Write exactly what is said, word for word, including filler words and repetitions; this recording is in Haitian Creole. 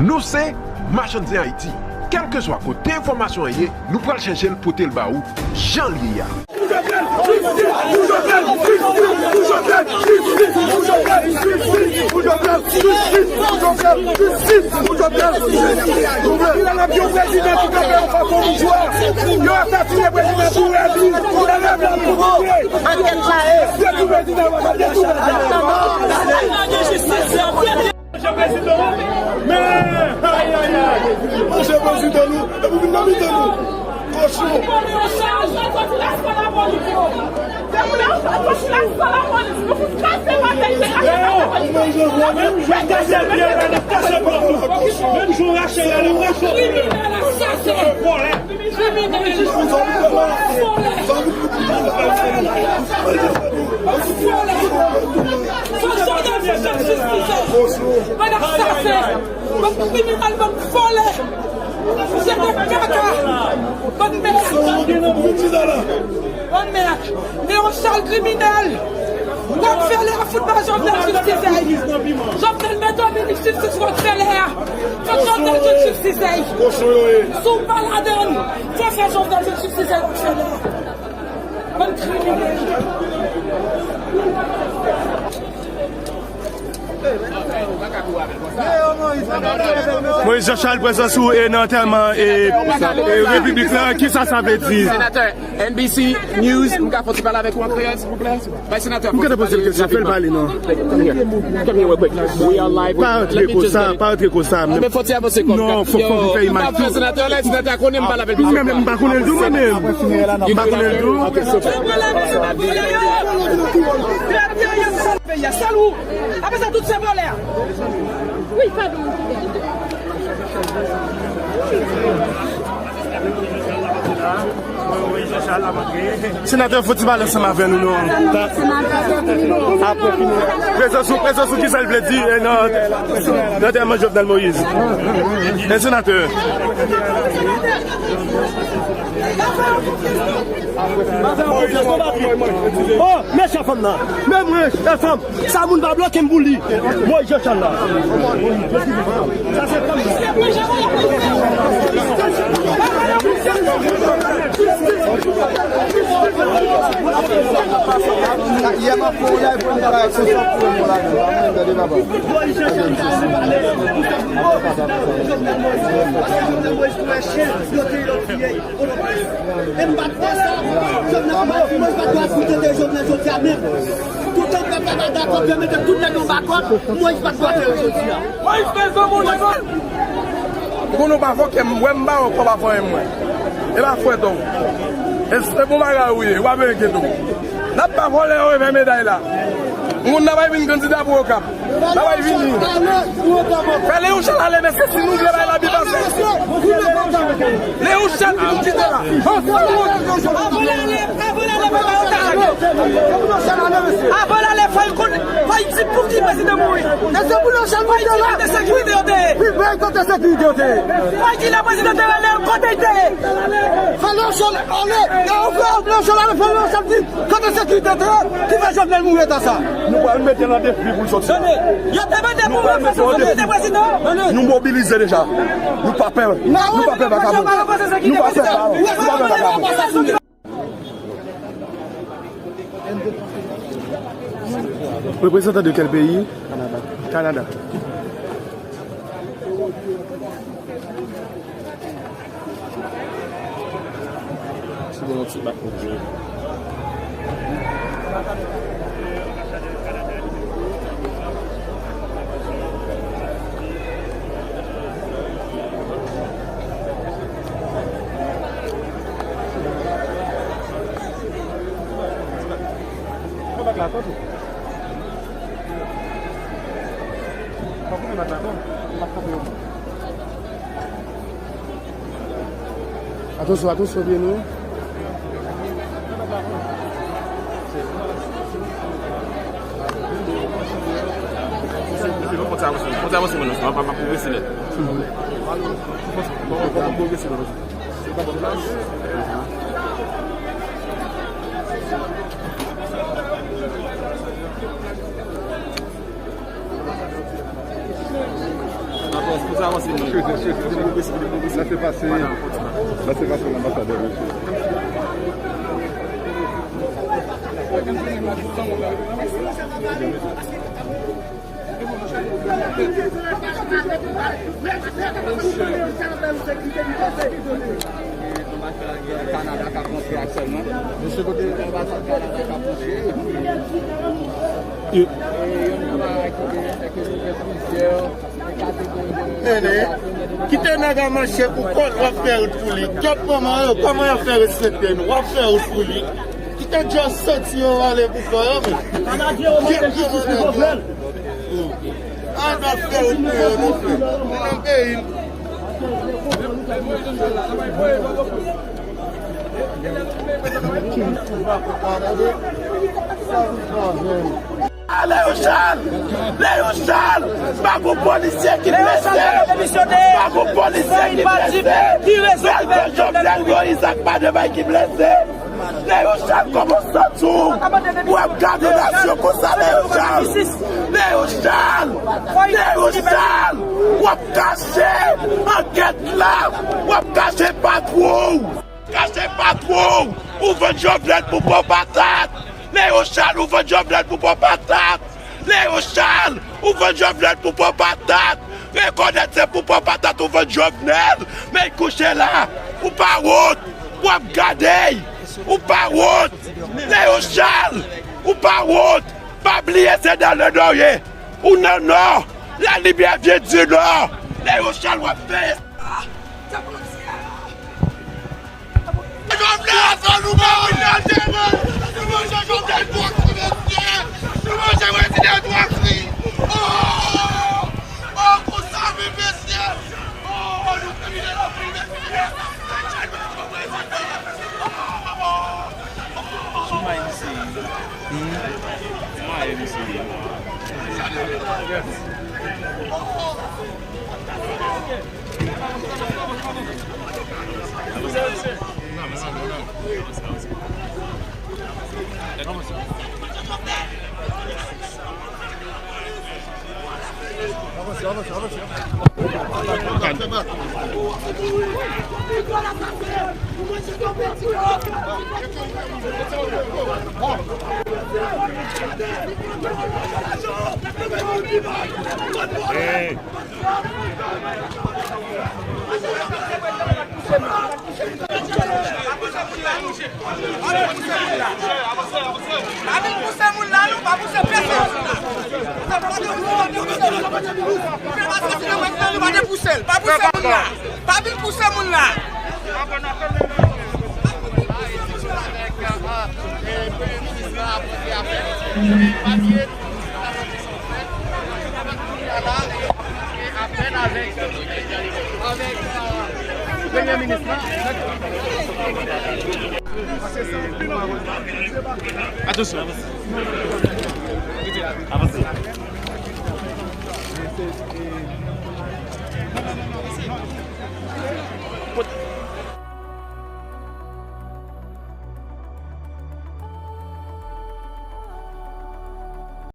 Nou se Machann Zen Ayiti. Kèlkeswa kote enfòmasyon an ye, nou pral chèche l pote l ba ou jan l ye a. Manje prezidan an, men, ay, ay, ay. Manje prezidan nou, epi vin nan mitan nou. Kochon. Menm jan w rache la, l ap rache w. Kriminèl, asasen. Vòlè. Kriminèl. Vòlè. Vòlè. Fòk Jovenel jwenn jistis li. Bann asasen. Bann kriminèl, bann vòlè. Misye de kaka. Bann mèd. Bann mèd. Léon Charles kriminèl. Ròkfèlè a fout ba Jovenel jistis li. Jovenel mete w minis jistis Ròkfèlè a. Fòk Jovenel jwenn jistis li. Si w pa ladann, fò fè Jovenel jwenn jistis li Ròkfèlè a. Bann kriminèl. Moïse Jean Charles prezan sou e nan antèman e, e repiblik la, kisa sa vle di? Senatè, N B C News, m ka fè yon ti pale avèk ou an kreyòl, silvouplè? Bay senatè. M ka poze l kesyon, fè l pale non. Come here, come here real quick. We are live. Pa antre konsa, pa antre konsa. Fò ti avanse kòm. Non, fò, fò fè imaj tou. Senatè la, senatè a konnen m pale avèl. Mwen menm, m pa konnen l tou, mwen menm. M pa konnen l tou. Peyi a, sèl ou. Apre sa, tout se vòlè. Wi, padon. Senatè, fò ti pale ansanm avè nou, non. Prezans ou, prezans ou, kisa l vle di, eh, nan, nan antèman Jovenel Moïse? Eh, senatè. Oh, mechan fanm nan. Men mwen, e fanm. Sa moun pa bloke m pou li. Moïse Jean Charles la. Sa se fanm nan. Yè m ap fè yon live pou nou bay aksè sa pou mwen la. Moïse Jean Charles la. E m pa t fè sa. Jovenel, Moïse pa t dwe ap mete Jovenel jodi a menm. Toutan pèp la pa dakò pou yo mete tout nèg yo bakòt, Moïse pa t dwe ap fè yo jodi a. Moïse fè zanmi w legal. Ou konnen w pa fò kè m, wè m ba w kòb avan mwen. E pa fwèt ou. E se bon bagay ou ye, w ap enkyete w. N ap ba vòlè yo revè meday la. Moun nan pa vin kandida pou Okap. Sa va vini. Fè Léon Charles ale, mesye, si nou vle bay la byen pase. Léon Charles ki nou kite la. Avan l ale, avan l ale, fò l ale, fò l ale, fò l di pou ki prezidan mouri. Fò l di kote sekirite yo te ye. Fò l di lè prezidan te rele l kote l te ye. Fè Léon Charles ale, Léon Charles ale, fè Léon Charles di. Kote sekirite te ye ki fè Jovenel mouri eta sa? Nou pral mete l an defi pou l soti. Yo te mande pou mwen fè sekirite prezidan. Nou mobilize deja. Nou pa pè. Nou pa pè vakabon. Nou pa pè bal. Nou pa pè vakabon. Reprezantan de kèl peyi? Kanada. Se bon, yon ti bak pou mwen. Pran bak la, tanpri. Pa koupe bak la, non. M ap kanpe yo. Atansyon, atansyon, pye nou. Kontinye avanse, kontinye avanse, mwen, non, m ap, m ap pwogrese nèt. Mwen, mwen, mwen, mwen pwogrese nèt. Pou sa avanse, nou. Lese pase, lese pase lanbasadè, mesye. Kanada k ap rantre aktyèlman. Mesye, kote anbasad Kanada k ap rantre. E, e, youn nan bagay ki genyen, se ke nou gen plizyè kategori de... Nene, kite nèg a mache pou kont, w ap fè wout pou li. Kèt manman yo, kòman y ap fè respekte nou? W ap fè wout pou li. Kite djòl santi yo ale pou kò yo, men. Kanadyen yo mande jistis pou Jovenel. An ap fè wout pou yo, nou fè. Nou nan peyi n. Léon Charles! Léon Charles! Pa gon polisye ki blese! Pa gon polisye ki blese! Sèlman Jovenel Moïse ak madanm ki blese! Léon Charles, kòman w santi w? W ap gade nasyon konsa, Léon Charles! Léon Charles! Léon Charles! W ap kache ankèt la! W ap kache patwon w! Kache patwon w! Ou vann Jovenel pou pon patat! Léon Charles, ou vann Jovenel pou pon patat! Léon Charles, ou vann Jovenel pou pon patat! Rekonèt se pou pon patat ou vann Jovenel, men l kouche la. Ou pa wont, w ap gade, ou pa wont. Léon Charles, ou pa wont. Pa bliye se dans le Nord w ye. Ou nan Nò, la lumière vient du Nord. Léon Charles, w ap peye sa. Jovenel, sa nou ba ou nan teren. Nou manje Jovenel twòp, mesye. Nou manje prezidan twòp. Oh! Oh, konsa menm, mesye. Oh, nou kriminèl anpil, mesye. Sou may misye ye. Hmm? Sou may misye ye. Hey! Pa vin pouse moun la, non, pa pouse pèsonn. Pa vin pouse l, pa pouse moun la. Pa vin pouse moun la. Apèn avèk, avèk, euh, premye minis la. Atansyon. Avanse. Kot